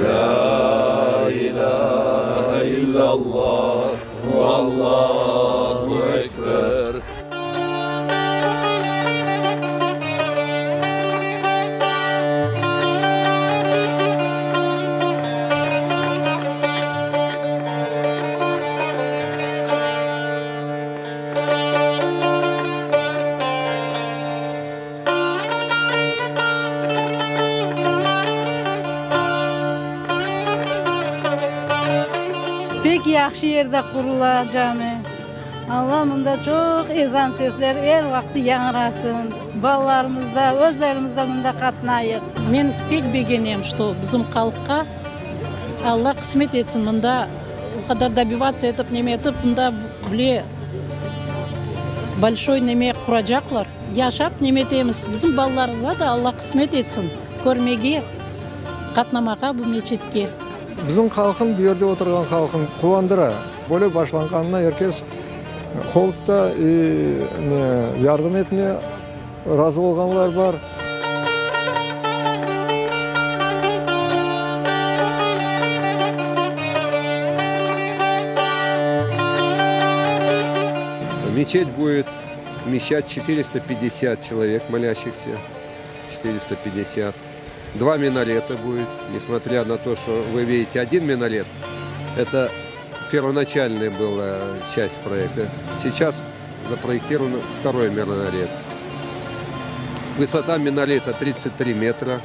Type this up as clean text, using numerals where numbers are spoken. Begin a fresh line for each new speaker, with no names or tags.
Lâ ilâhe illallah, Allahu ekber.
Pek yahşı yerde qurula cami. Alla mında çoq ezan sesler er vaqtı yañğırasın. Balalarımız da, özlerimiz de mında qatnayıq.
Men pek begenem, çto bizim halqqa Alla qısmet etsin, mında o qadar dobivatsiya etip, neme etip, mında bile bolşoy neme quracaqlar. Yaşap neme etemiz, bizim balalarımızğa da Alla qısmet etsin, körmege, qatnamağa bu meçitke.
Bizim halqım, bu yerde oturğan halqım quvandıra. Böyle başlanğanına er kes qol tuta i yardım etme razı olğanlar bar.
Meçet будет Вмещать 450 человек молящихся, 450. Два минарета будет, несмотря на то, что вы видите один минарет, это первоначальная была часть проекта. Сейчас запроектирован второй минарет. Высота минарета 33 метра.